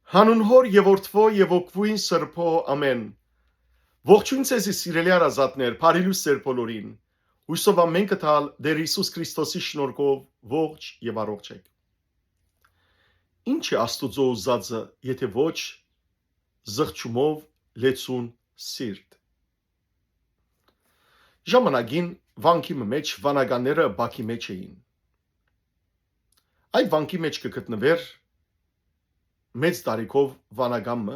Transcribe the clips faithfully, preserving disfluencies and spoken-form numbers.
Հանուն Հօր եւ Որդւոյ եւ Հոգւոյն Սրբոյ, ամէն։ Ողջոյն ձեզի, սիրելի հարազատներ, բարի լուսեր բոլորին։ Յուսով ամէն կը տալ Տէր Յիսուս Քրիստոսի շնորհքով ողջ եւ առողջ եք։ Ի՞նչ է Աստուծոյ ուզածը, եթէ ոչ զղջումով լեցուն սիրտ։ Ժամանակին վանքի մը մէջ վանականները բակի մէջ էին։ Այդ վանքի մէջ կը գտնուէր մեծ տարիքով վանական մը,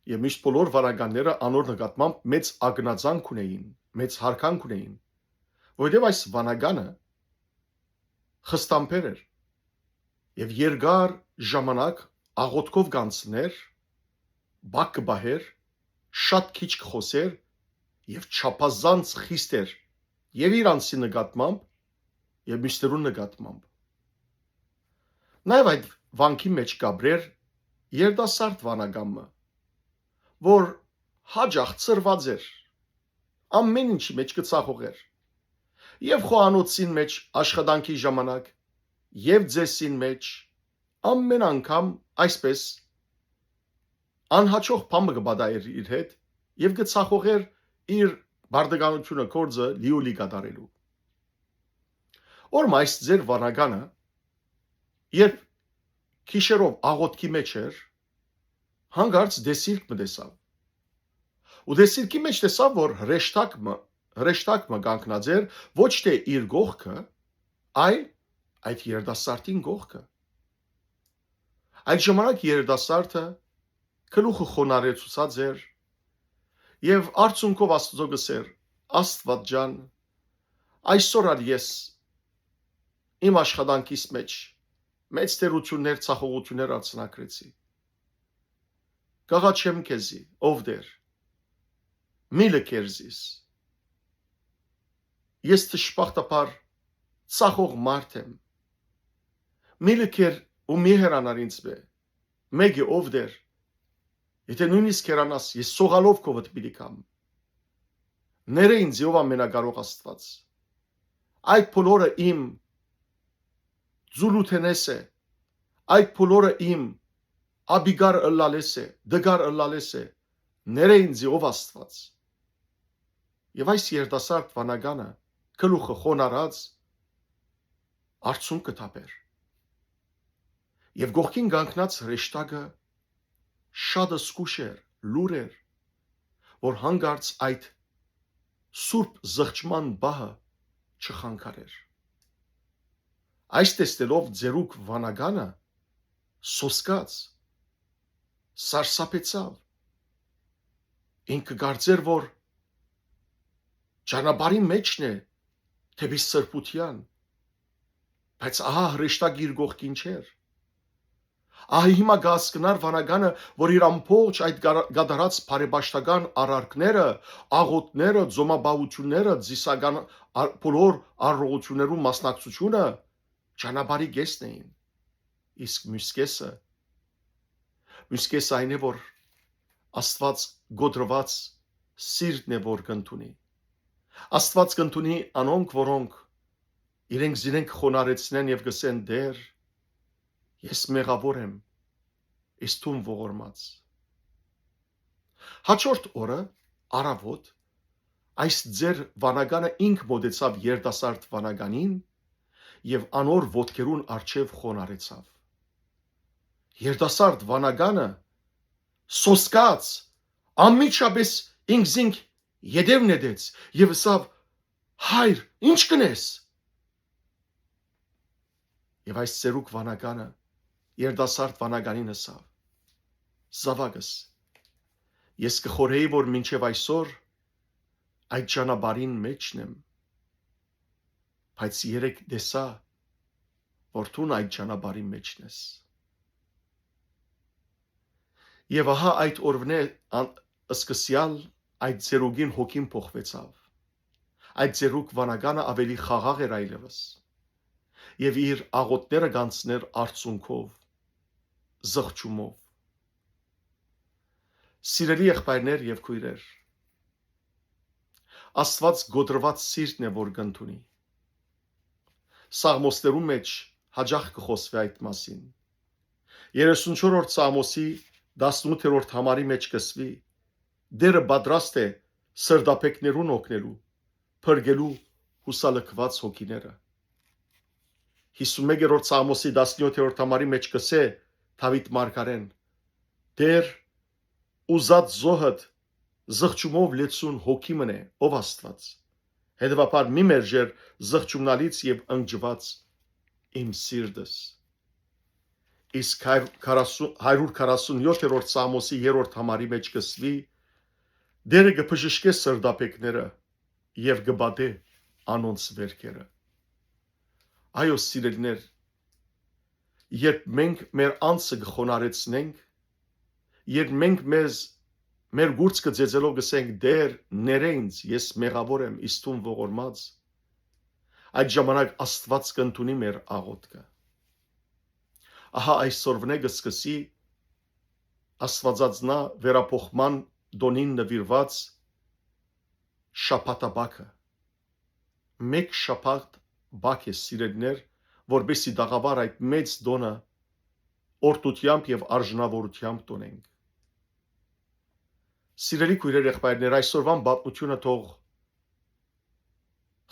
եւ միշտ բոլոր վանականները անոր նկատմամբ մեծ ակնածանք ունէին, մեծ յարգանք ունէին, որովհետեւ այս վանականը խստամբեր էր եւ երկար ժամանակ աղօթքով կ'անցնէր, բակ կը պահէր, շատ քիչ կը խօսէր եւ չափազանց խիստ էր եւ իրանցի նկատմամբ եւ մյուսներուն նկատմամբ։ Նաեւ այդ վանքի մէջ կ'ապրէր երիտասարդ վանական մը, որ յաճախ ցրուած էր, ամէն ինչի մէջ կը ցախողէր, եւ խոհանոցին մէջ աշխատանքի ժամանակ, եւ ծեսին մէջ, ամէն անգամ այսպես անհաճող բան մը կը պատահէր իր հետ եւ կը ցախողէր իր բարդականութիւնը, գործը լիուլի կատարելու։ Օրը մը այս ձեր վանականը, երբ գիշերով աղօթքի մէջ էր, հանկարծ դեսիլք մը տեսաւ։ Ու դեսիլքի մէջ տեսաւ, որ հրեշտակ մը, հրեշտակ մը կանգնած էր, ոչ թէ իր կողքը, այլ այդ երիտասարդին կողքը։ Այդ ժամանակ երիտասարդը գլուխը խոնարհեցուցած էր եւ արցունքով Աստուծոյ կ'ըսէր. «Աստուած ջան, այսօր ալ ես իմ աշխատանքիս մէջ մեծ թերութիւններ, ցախողութիւններ արձանագրեցի։ Կ'աղաչեմ քեզի, ով Տէր, մի լքեր զիս։ Ես դժբախտաբար ցախող մարդ եմ։ Մի լքեր ու մի հեռանար ինծմէ։ Մէկը, ով Տէր, եթէ նոյնիսկ հեռանաս, ես սողալով քովդ պիտի գամ։ Ներէ ինձ, ով ամենակարող Աստուած։ Այդ բոլորը իմ ձուլութենէս է, այդ բոլորը իմ աբիկար ըլլալէս է, տկար ըլլալէս է, ներէ ինձի, ով Աստուած»։ Եւ այս երիտասարդ վանականը գլուխը խոնարհած արցունքը թափեր։ Եւ կողքին կանգնած հրեշտակը շատ զգոյշ էր, լուր էր, որ հանկարծ այդ սուրբ զղջման պահը չխանգարէր։ Այս տեսնելով ծերուկ վանականը սոսկաց, սարսափեցաւ։ Ինքը կարծեր, որ ճանապարհի մէջն է դէպի սրբութեան, բայց ահա հրեշտակ իր կողքին չէր։ Ահա հիմա կ'հասկնար վանականը, որ իր ամբողջ այդ կար-, կատարած բարեպաշտական արարքները, աղօթքները, ծոմապահութիւնները, ծիսական ար-, բոլոր արարողութիւններուն մասնակցութիւնը ճանապարհի կեսն էին, իսկ միւս կեսը, միւս կեսը այն է, որ Աստուած կոտրուած սիրտն է, որ կ'ընդունի։ Աստուած կ'ընդունի անոնք, որոնք իրենք զիրենք խոնարհեցնեն եւ կ'ըսեն. «Տէր, ես մեղաւոր եմ, ես դուն ողորմած»։ Հաջորդ օրը առաւօտ այս ձեր վանականը ինք մօտեցաւ երիտասարդ վանականին եւ անոր ոտքերուն առջեւ խոնարհեցաւ։ Երիտասարդ վանականը սոսկաց, անմիջապէս ինքզինք ետեւ նետեց եւ ըսաւ. «Հայր, ի՞նչ կ'ընես»։ Եւ այս ծերուկ վանականը երիտասարդ վանականին ըսաւ. «Զաւակս, ես կը խորհէի, որ մինչեւ այսօր այդ ճանապարհին մէջն եմ, բայց երեկ տեսայ, որ դուն այդ ճանապարհին մէջն ես»։ Եւ ահա այդ օրուընէ ան-, սկսեալ այդ ծերուկին հոգին փոխուեցաւ։ Այդ ծերուկ վանականը աւելի խաղաղ էր այլեւս։ Եւ իր աղօթքները կ'անցնէր արցունքով, զղջումով։ Սիրելի եղբայրներ եւ քոյրեր, Աստուած կոտրուած սիրտն է, որ կ'ընդունի։ Սաղմոսներուն մէջ յաճախ կը խօսուի այդ մասին։ Երեսունչորրորդ Սաղմոսի տասնութերորդ համարի մէջ կ'ըսուի. «Տէրը պատրաստ է սրտաբեկներուն օգնելու, փրկելու յուսալքուած հոգիները»։ Հիսունմեկերորդ Սաղմոսի տասնյոթերորդ համարի մէջ կ'ըսէ Դաւիթ մարգարէն. «Տէր, ուզած զոհդ զղջումով լեցուն հոգի մըն է, ով Աստուած։ Հետեւաբար մի մերժեր զղջումնալից եւ ընկճուած իմ սիրտս»։ Իսկ հարիւր քառասուն, հարիւր քառասունյոթերորդ Սաղմոսի երրորդ համարի մէջ կ'ըսուի. «Տէրը կը բժշկէ սրտաբեկները եւ կը պատէ անոնց վերքերը»։ Այո, սիրելիներ, երբ մենք մեր անձը կը խոնարհեցնենք, երբ մենք մեզ մեր կուրծքը ծեծելով կ'ըսենք. «Տէր, ներէ ինձ, ես մեղաւոր եմ, իսկ դուն ողորմած», այդ ժամանակ Աստուած կ'ընդունի մեր աղօթքը։ Ահա այսօրվնէ կը սկսի Աստուածածնայ վերափոխման տօնին նուիրուած շաբաթաբակը։ Մէկ շաբաթ բակ է, սիրելիներ, որպեսզի տաղաւար այդ մեծ տօնը օրհնութեամբ եւ արժանաւորութեամբ տոնենք։ Սիրելի քոյրեր, եղբայրներ, այսօրուան պատմութիւնը թող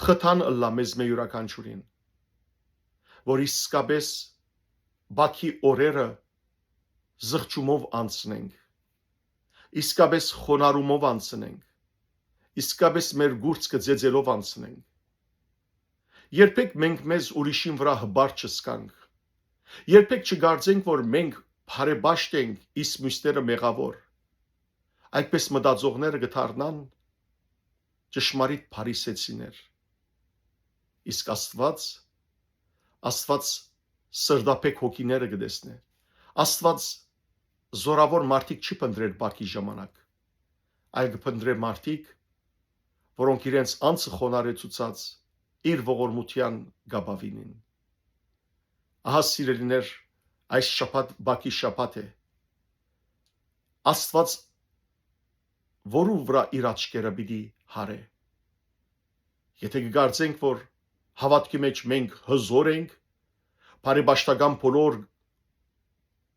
խթան ըլլայ մեզմէ իւրաքանչիւրին, որ իսկապէս բակի օրերը զղջումով անցնենք, իսկապէս խոնարհումով անցնենք, իսկապէս մեր կուրծքը ծեծելով անցնենք։ Երբեք մենք մեզ ուրիշին վրայ հպարտ չզգանք։ Երբեք չկարծենք, որ մենք բարեպաշտ ենք, իսկ միւսները մեղաւոր։ Այդպէս մտածողները կը դառնան ճշմարիտ փարիսեցիներ։ Իսկ Աստուած, Աստուած սրտաբեկ հոգիները կը տեսնէ։ Աստուած զօրաւոր մարդիկ չի փնտռեր բակի ժամանակ, այլ կը փնտռէ մարդիկ, որոնք իրենց անձը խոնարհեցուցած իր ողորմութեան կ'ապաւինին։ Ահա, սիրելիներ, այս շաբաթ բակի շաբաթ է։ Աստուած որու վրայ իր աչքերը պիտի հարէ։ Եթէ կը կարծենք, որ հաւատքի մէջ մենք հզոր ենք, բարեպաշտական բոլոր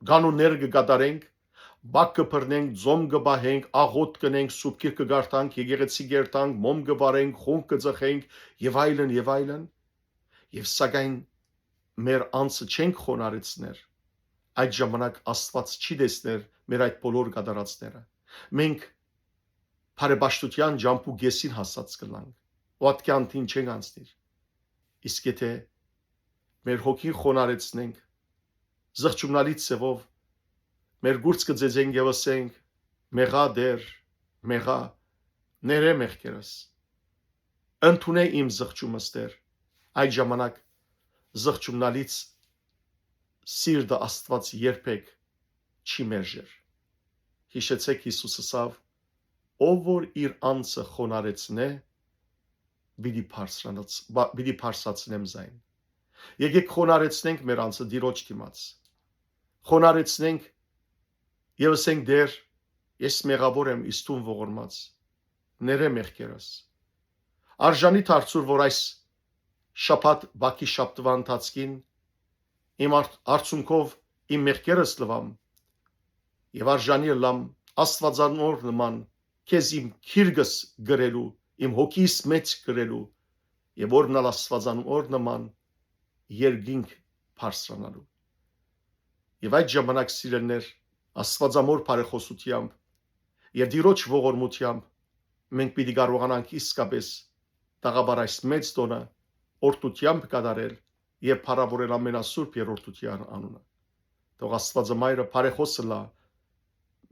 կանոնները կը կատարենք, բակ կը բռնենք, ծոմ կը պահենք, աղօթք կ'ընենք, սուրբ գիրքը կարդանք, եկեղեցի կ'երթանք, մոմ կը վառենք, խունկ կը ծխենք եւ այլն, եւ այլն, եւ սակայն մեր անձը չենք խոնարհեցներ, այդ ժամանակ Աստուած չի տեսներ մեր այդ բոլոր կատարածները։ Մենք բարեպաշտութեան ճամբու կեսին հասած կ'ըլլանք, ու ատկեանտին չենք անցնիր։ Իսկ եթէ մեր հոգին խոնարհեցնենք, զղջումնալից ձեւով մեր կուրծքը ծեծենք եւ ըսենք. «Մեղա, Տէր, մեղա, ներէ մեղքերս, ընդունէ իմ զղջումս, Տէր», այդ ժամանակ զղջումնալից սիրտը Աստուած երբեք չի մերժեր։ Յիշեցէք, Յիսուս ըսաւ. «Ով որ իր անձը խոնարհեցնէ, պիտի բարձրանաց-, բա-, պիտի բարձրացնեմ զայն»։ Եկեք խոնարհեցնենք մեր անձը Տիրոջ դիմաց։ Խոնարհեցնենք եւ ըսենք. «Տէր, ես մեղաւոր եմ, իսկ դուն ողորմած, ներէ մեղքերս»։ Արժանի դարձուր, որ այս շաբաթ բակի շաբթուան ընթացքին իմ արդ-, արցունքով իմ մեղքերս լուամ, եւ արժանի ըլլամ Աստուածանոր նման քեզ իմ գիրկս գրելու, իմ հոգիս մեջ գրելու, եւ որմնալ Աստուածանոր նման երկինք բարձրանալու։ Եւ այդ ժամանակ, սիրելիներ, Աստուածամոր բարեխոսութեամբ եւ Տիրոջ ողորմութեամբ մենք պիտի կարողանանք իսկապէս տաղավար այս մեծ տոնը օրհնութեամբ կատարել եւ փառաւորել ամենասուրբ երրորդութեան անունը։ Թող Աստուածը Մայրը բարեխոս ըլլայ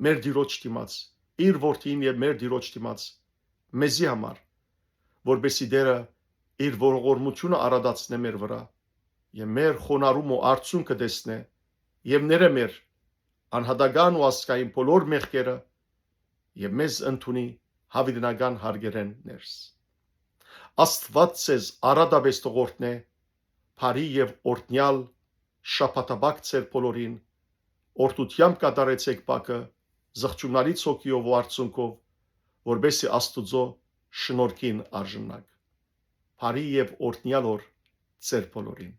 մեր Տիրոջ դիմաց, իր որդին եւ մեր Տիրոջ դիմաց, մեզի համար, որպեսզի Տերը իր ողորմութիւնը արատացնէ մեր վրայ եւ մեր խոնարհում ու արցունքը տեսնէ եւ ներէ մեր անհատական ու ազգային բոլոր մեղքերը եւ մեզ ընդունի յաւիտենական հարկերէն ներս։ Աստուած ձեզ արատապէս թող օրհնէ, բարի եւ օրհնեալ շաբաթաբակ ձեր բոլորին, օրհնութեամբ կատարեցէք բակը, զղջումնալից հոգիով ու արցունքով, որպեսզի Աստուծոյ շնորհքին արժանաք։ Բարի եւ օրհնեալ օր ձեր բոլորին։